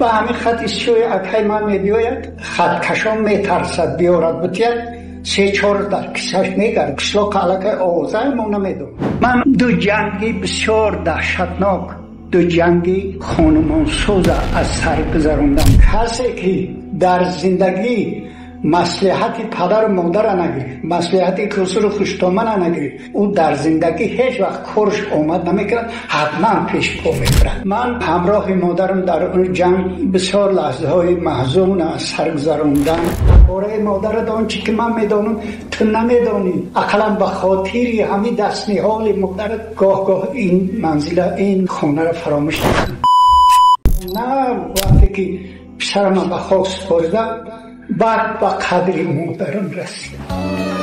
Ба ҳамин хати сиёҳи акай ман мебиёяд, хаткашон метарсад биёрад бутияд, се чор дар кисаш мегард. Қишлоқ аллакай овозаи мо намедонам. Ман ду ҷанги бисёр даҳшатнок, ду ҷанги хонумонсӯза аз сар гузарондам. Касе ки дар зиндагӣ маслиҳати падару модара нагирифт, маслиҳати хусуру хуштомана нагирифт, ӯ дар зиндагӣ ҳеҷ вақт корш омад намекунад, ҳатман пешпо мекунад. Ман ҳамроҳи модарам дар он ҷанг бисёр лаҳзаҳои маҳзун аз сар гузарондам. Бораи модарат он чӣ ки ман медонам, ту намедонӣ. Ақаллан ба хотири ҳамин дастниҳоли модарат гоҳ-гоҳ ин манзила, ин хонаро фаромӯш накун. На вақте ки писарамро ба хок супорида, баъд ба қадри модарам расидам.